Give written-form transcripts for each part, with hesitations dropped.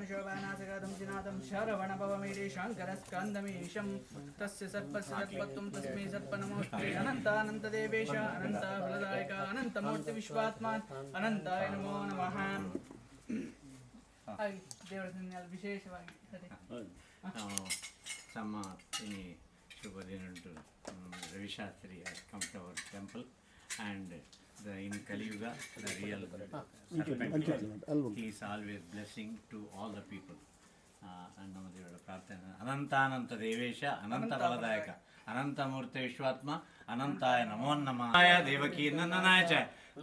ಶೋಭಾನಾಸಗಾದಂ ಶರವಣ ಭವಮೀಡಿ ಶಂಕರ ಸ್ಕಂದಮೀಶಂ ತಸ್ಯ ಸರ್ಪಸ್ಯ ಸರ್ಪತ್ವಂ ತಸ್ಮೈ ಸರ್ಪ ನಮೋಸ್ತೆ. ಅನಂತಾನಂತ ದೇವೇಶ, ಅನಂತ ಫಲದಾಯಕ, ಅನಂತ ಮೂರ್ತಿ ವಿಶ್ವಾತ್ಮ, ಅನಂತಾಯ ನಮೋ ನಮಃ. ಹಾಗೆ ದೇವರ ಸನ್ನಿಧಾನ ವಿಶೇಷವಾಗಿ ಅದೇ. ನಾವು ಸಮ ಈ ಶುಭ ದಿನ. Ravi Shastri has come to our temple and the in Kali Yuga, the real serpent, he is always blessing to all the people. And ನಮ್ಮ ದೇವರ ಪ್ರಾರ್ಥನೆ, ಅನಂತಾನಂತ ದೇವೇಶ, ಅನಂತ ಫಲದಾಯಕ, ಅನಂತ ಮೂರ್ತಿ ವಿಶ್ವಾತ್ಮ, ಅನಂತಾಯ ನಮೋ ನಮಃ. ದೇವಕೀ ನಂದನಾಯ ಚ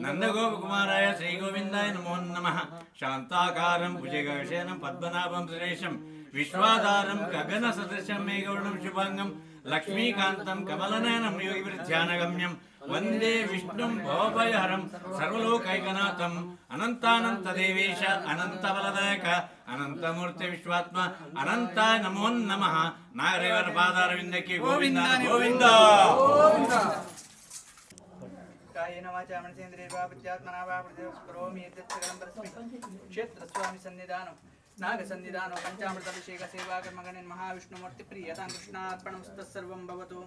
ನಂದಗೋಪಕುಮಾರಾಯ ಶ್ರೀ ಗೋವಿಂದಾಯ ನಮೋ ನಮಃ. ಶಾಂತಾಕಾರಂ ಭುಜಗಶಯನಂ ಪದ್ಮನಾಭಂ ಸುರೇಶಂ, ವಿಶ್ವಾಧಾರಂ ಗಗನ ಸದೃಶಂ ಮೇಘವರ್ಣಂ ಶುಭಾಂಗಂ, ಲಕ್ಷ್ಮೀಕಾಂತಂ ಕಮಲನಯನಂ ಯೋಗಿಭಿರ್ಧ್ಯಾನಗಮ್ಯಂ, ವಂದೇ ವಿಷ್ಣುಂ ಭವಭಯಹರಂ ಸರ್ವಲೋಕೈಕನಾಥಂ. ಅನಂತಾನಂತ ದೇವೇಶ, ಅನಂತ ಬಲದಾಯಕ, ಅನಂತಮೂರ್ತಿ ವಿಶ್ವಾತ್ಮ, ಅನಂತ ನಮೋ ನಮಃ. ನಾಗರೇವರ ಪಾದಾರವಿಂದಕ್ಕೆ ಗೋವಿಂದ ಗೋವಿಂದ. ಕಾಯೇನ ವಾಚಾ ಮನಸೇಂದ್ರಿಯರ್ವಾ ಬುದ್ಧ್ಯಾತ್ಮನಾ ವಾ ಕರೋಮಿ ಯದ್ಯತ್ ಸಕಲಂ ಪರಸ್ಮೈ ಕ್ಷೇತ್ರಸ್ವಾಮಿ ಸನ್ನಿಧಾನ ನಾಗ ಸನ್ನಿಧಾನ ಪಂಚಾಮೃತ ಅಭಿಷೇಕ ಸೇವಾ ಕರ್ಮಗಣನ್ ಮಹಾವಿಷ್ಣುಮೂರ್ತಿ ಪ್ರಿಯತಾಂ ಕೃಷ್ಣಾರ್ಪಣಮಸ್ತತ್ಸರ್ವಂ ಭವತು.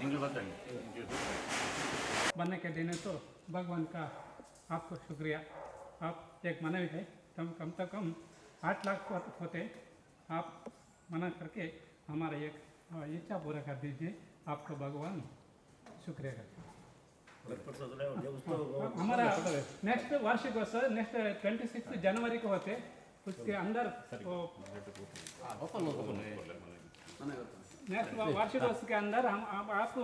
ನಿಂಗಳು ಬರ್ತಾನೆ. बनने के देने तो भगवान का आपको शुक्रिया। आप एक मनावी है, कम कम तो कम 8 लाख होते। आप मना करके हमारा एक इच्छा पूरा कर दीजिए। आपको भगवान शुक्रिया करते। हमारा नेक्स्ट वार्षिकोत्सव नेक्स्ट 26 जनवरी को होते। उसके अंदर वो नेक्स्ट वार्षिकोत्सव के अंदर हम आप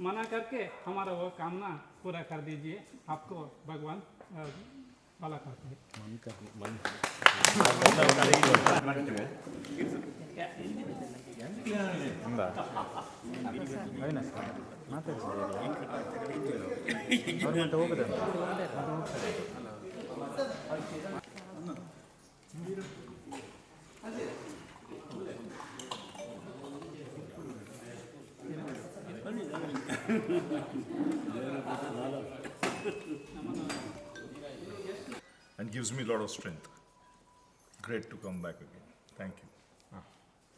मना करके हमारा वो कामना पूरा कर दीजिए। आपको भगवान भला करते हैं। And gives me a lot of strength. Great to come back again. Thank you.